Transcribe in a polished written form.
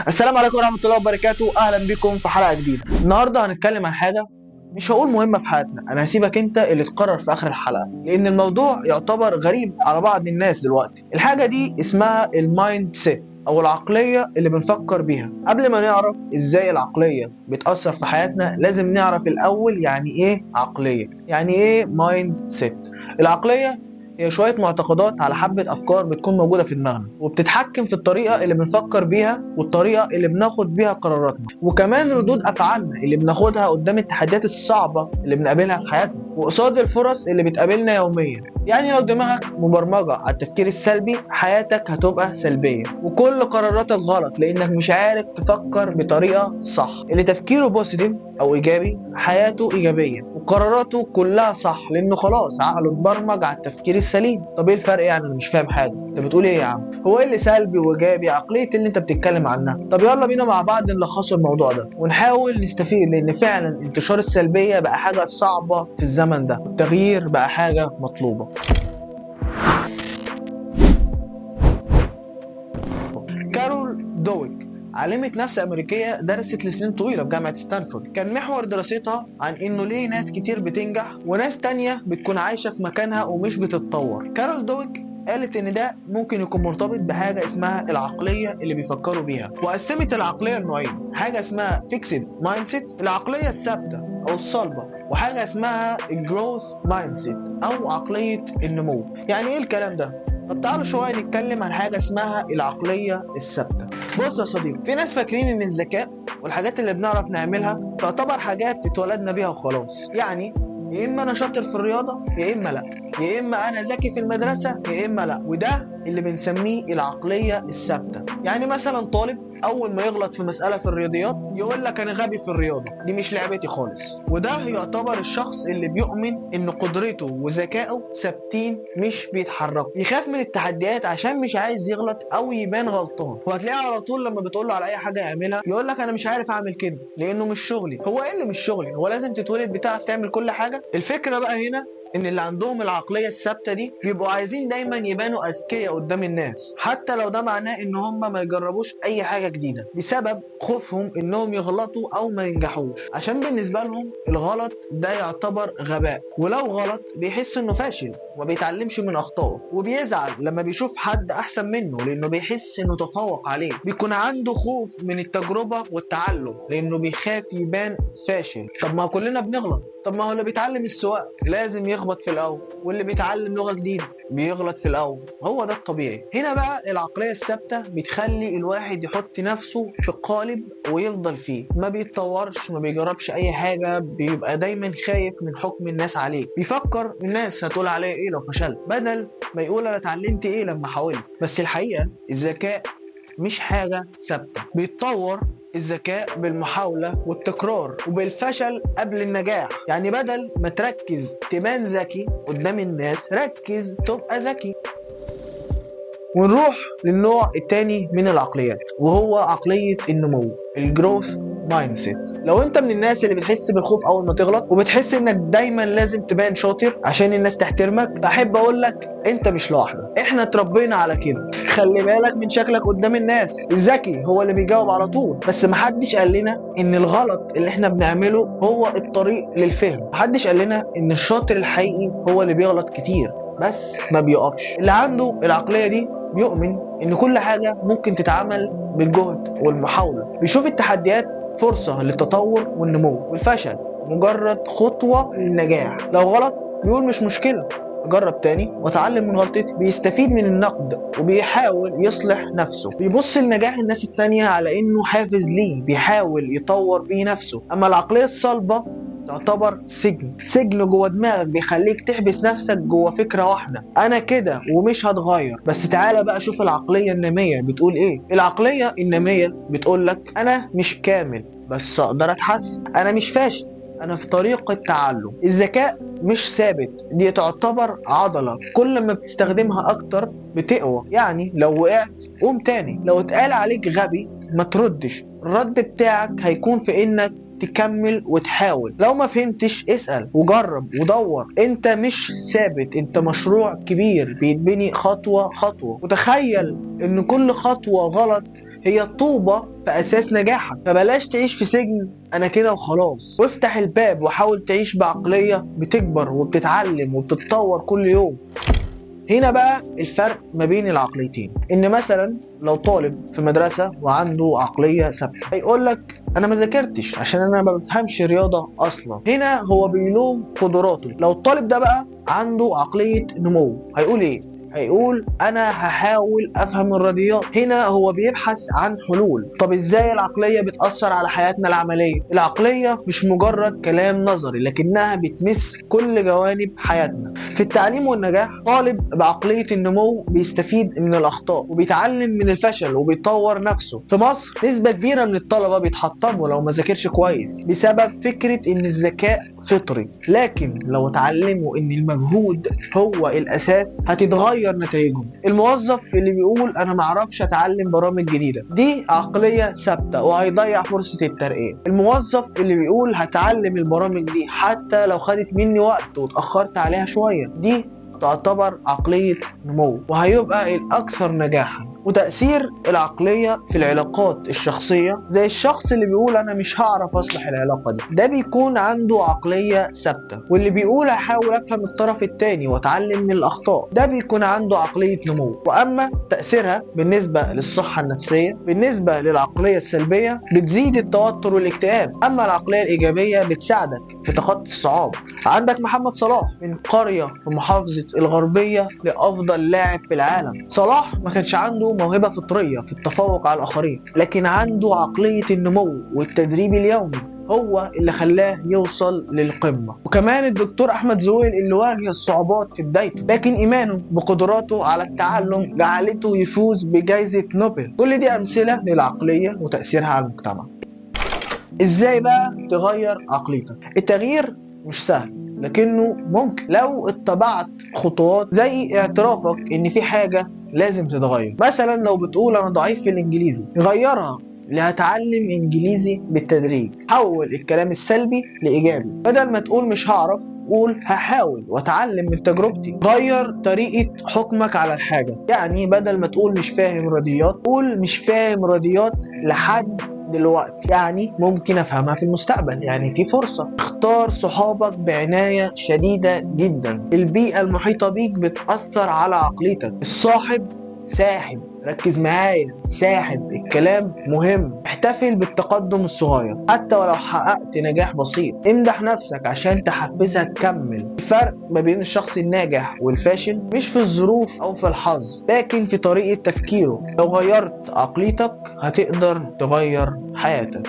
السلام عليكم ورحمة الله وبركاته، اهلا بكم في حلقة جديدة. النهارده هنتكلم عن حاجة مش هقول مهمة في حياتنا، انا هسيبك انت اللي تقرر في اخر الحلقة، لان الموضوع يعتبر غريب على بعض الناس دلوقتي. الحاجة دي اسمها ال mindset او العقلية اللي بنفكر بيها. قبل ما نعرف ازاي العقلية بتاثر في حياتنا لازم نعرف الاول يعني ايه عقلية، يعني ايه mindset. العقلية هي شوية معتقدات على حبة أفكار بتكون موجودة في دماغنا وبتتحكم في الطريقة اللي بنفكر بيها والطريقة اللي بناخد بيها قراراتنا، وكمان ردود أفعالنا اللي بناخدها قدام التحديات الصعبة اللي بنقابلها في حياتنا وقصاد الفرص اللي بتقابلنا يوميا. يعني لو دماغك مبرمجة على التفكير السلبي حياتك هتبقى سلبية وكل قراراتك غلط لأنك مش عارف تفكر بطريقة صح. اللي تفكيره positive أو إيجابي حياته إيجابية وقراراته كلها صح لأنه خلاص عقله اتبرمج على التفكير السليم. طب إيه الفرق يعني؟ أنا مش فاهم حاجة، أنت بتقول إيه يا عم؟ هو إيه اللي سلبي وإيجابي؟ عقلية اللي أنت بتتكلم عنها. طب يلا بينا مع بعض نلخص الموضوع ده ونحاول نستفيد، لأن فعلا انتشار السلبية بقى حاجة صعبة في الزمن ده، التغيير بقى حاجة مطلوبة. كارول دويك عالمة نفس أمريكية درست لسنين طويلة في جامعة ستانفورد، كان محور دراستها عن إنه ليه ناس كتير بتنجح وناس تانية بتكون عايشة في مكانها ومش بتتطور. كارول دويك قالت إن ده ممكن يكون مرتبط بحاجة اسمها العقلية اللي بيفكروا بيها، وقسمت العقلية لنوعين، حاجة اسمها fixed mindset العقلية الثابتة أو الصلبة، وحاجة اسمها ال growth mindset أو عقلية النمو. يعني إيه الكلام ده؟ طب تعالوا شوية نتكلم عن حاجة اسمها العقلية الثابتة. بص يا صديقي، في ناس فاكرين ان الذكاء والحاجات اللي بنعرف نعملها تعتبر حاجات اتولدنا بيها وخلاص، يعني يا اما انا شاطر في الرياضة يا اما لا، يا اما انا ذكي في المدرسة يا اما لا، وده اللي بنسميه العقلية الثابتة. يعني مثلا طالب اول ما يغلط في مسألة في الرياضيات يقول لك انا غبي في الرياضة، دي مش لعبتي خالص. وده يعتبر الشخص اللي بيؤمن ان قدرته وذكائه ثابتين مش بيتحركوا، بيخاف من التحديات عشان مش عايز يغلط او يبان غلطان. وهتلاقيه على طول لما بتقول له على اي حاجة يعملها يقول لك انا مش عارف اعمل كده لانه مش شغلي. هو ايه اللي مش شغلي؟ هو لازم تتولد بتعرف تعمل كل حاجة؟ الفكرة بقى هنا ان اللي عندهم العقلية الثابتة دي بيبقوا عايزين دايما يبانوا اذكياء قدام الناس، حتى لو ده معناه ان هم ما يجربوش اي حاجة جديدة بسبب خوفهم انهم يغلطوا او ما ينجحوش، عشان بالنسبة لهم الغلط ده يعتبر غباء، ولو غلط بيحس انه فاشل وما بيتعلمش من اخطائه، وبيزعل لما بيشوف حد احسن منه لانه بيحس انه تفوق عليه. بيكون عنده خوف من التجربة والتعلم لانه بيخاف يبان فاشل. طب ما كلنا بنغلط، طب ما هو اللي بيتعلم السواقة لازم يخبط في الاول، واللي بيتعلم لغة جديدة بيغلط في الاول، هو ده الطبيعي. هنا بقى العقلية الثابتة بتخلي الواحد يحط نفسه في قالب ويفضل فيه، ما بيتطورش، ما بيجربش اي حاجة، بيبقى دايما خايف من حكم الناس عليه، بيفكر الناس هتقول عليه ايه لو فشلت، بدل ما يقول انا اتعلمت ايه لما حاولت. بس الحقيقة الذكاء مش حاجة ثابتة، بيتطور الذكاء بالمحاولة والتكرار وبالفشل قبل النجاح. يعني بدل ما تركز تبان ذكي قدام الناس، ركز تبقى ذكي. ونروح للنوع التاني من العقليات وهو عقلية النمو، ال growth mindset. لو انت من الناس اللي بتحس بالخوف اول ما تغلط وبتحس انك دايما لازم تبان شاطر عشان الناس تحترمك، فاحب اقول لك انت مش لوحدك، احنا اتربينا على كده. خلي بالك من شكلك قدام الناس، الذكي هو اللي بيجاوب على طول، بس محدش قال لنا ان الغلط اللي احنا بنعمله هو الطريق للفهم، محدش قال لنا ان الشاطر الحقيقي هو اللي بيغلط كتير بس ما بيقفش. اللي عنده العقلية دي بيؤمن ان كل حاجة ممكن تتعمل بالجهد والمحاولة، بيشوف التحديات فرصة للتطور والنمو، والفشل مجرد خطوة للنجاح. لو غلط بيقول مش مشكلة، أجرب تاني وأتعلم من غلطتي. بيستفيد من النقد وبيحاول يصلح نفسه، بيبص لنجاح الناس التانية على إنه حافز ليه، بيحاول يطور بيه نفسه. أما العقلية الصلبة تعتبر سجن، سجن جوه دماغك بيخليك تحبس نفسك جوه فكرة واحدة، أنا كده ومش هتغير. بس تعالى بقى شوف العقلية النامية بتقول إيه. العقلية النامية بتقول لك أنا مش كامل بس أقدر أتحسن، أنا مش فاشل، أنا في طريق التعلم. الذكاء مش ثابت، دي تعتبر عضلة كل ما بتستخدمها أكتر بتقوى. يعني لو وقعت قوم تاني، لو اتقال عليك غبي ما تردش، الرد بتاعك هيكون في إنك تكمل وتحاول. لو ما فهمتش اسأل وجرب ودور، انت مش ثابت، انت مشروع كبير بيتبني خطوة خطوة. وتخيل ان كل خطوة غلط هي الطوبة في أساس نجاحك. فبلاش تعيش في سجن أنا كده وخلاص، وافتح الباب وحاول تعيش بعقلية بتكبر وبتتعلم وبتتطور كل يوم. هنا بقى الفرق ما بين العقليتين، ان مثلا لو طالب في مدرسة وعنده عقلية ثابتة هيقول لك انا ما ذاكرتش عشان انا ما بفهمش رياضة اصلا، هنا هو بيلوم قدراته. لو الطالب ده بقى عنده عقلية نمو هيقول ايه؟ هيقول انا هحاول افهم الرياضيات، هنا هو بيبحث عن حلول. طب ازاي العقلية بتأثر على حياتنا العملية؟ العقلية مش مجرد كلام نظري، لكنها بتمس كل جوانب حياتنا. في التعليم والنجاح، طالب بعقلية النمو بيستفيد من الأخطاء وبيتعلم من الفشل وبيطور نفسه. في مصر نسبة كبيرة من الطلبة بيتحطموا لو ما ذاكرش كويس بسبب فكرة ان الذكاء فطري، لكن لو اتعلموا ان المجهود هو الأساس هتتغير نتائجهم. الموظف اللي بيقول انا معرفش اتعلم برامج جديدة، دي عقلية ثابتة وهيضيع فرصة الترقية. الموظف اللي بيقول هتعلم البرامج دي حتى لو خدت مني وقت واتأخرت عليها شوية، دي تعتبر عقلية نمو وهيبقى الأكثر نجاحا. وتأثير العقلية في العلاقات الشخصية، زي الشخص اللي بيقول أنا مش هعرف أصلح العلاقة دي، ده بيكون عنده عقلية ثابتة. واللي بيقول هحاول أفهم الطرف التاني وأتعلم من الأخطاء، ده بيكون عنده عقلية نمو. وأما تأثيرها بالنسبة للصحة النفسية، بالنسبة للعقلية السلبية بتزيد التوتر والاكتئاب، أما العقلية الإيجابية بتساعدك في تخطي الصعاب. عندك محمد صلاح من قرية في محافظة الغربية لأفضل لاعب في العالم. صلاح ما كانش عنده موهبة فطرية في التفوق على الآخرين، لكن عنده عقلية النمو والتدريب اليومي هو اللي خلاه يوصل للقمة. وكمان الدكتور أحمد زويل اللي واجه الصعوبات في بدايته، لكن إيمانه بقدراته على التعلم جعلته يفوز بجائزة نوبل. كل دي أمثلة للعقلية وتأثيرها على المجتمع. إزاي بقى تغير عقليتك؟ التغيير مش سهل، لكنه ممكن لو اتبعت خطوات زي اعترافك إن في حاجة لازم تتغير. مثلا لو بتقول انا ضعيف في الانجليزي، غيرها لهتعلم انجليزي بالتدريج. حول الكلام السلبي لايجابي، بدل ما تقول مش هعرف قول هحاول واتعلم من تجربتي. غير طريقة حكمك على الحاجة، يعني بدل ما تقول مش فاهم رياضيات قول مش فاهم رياضيات لحد دلوقتي، يعني ممكن افهمها في المستقبل، يعني في فرصة. اختار صحابك بعناية شديدة جدا، البيئة المحيطة بيك بتأثر على عقليتك. الصاحب ساحب، ركز معايا، ساحب، الكلام مهم. احتفل بالتقدم الصغير حتى ولو حققت نجاح بسيط، امدح نفسك عشان تحفزها تكمل. الفرق ما بين الشخص الناجح والفاشل مش في الظروف او في الحظ، لكن في طريقة تفكيره. لو غيرت عقليتك هتقدر تغير حياتك.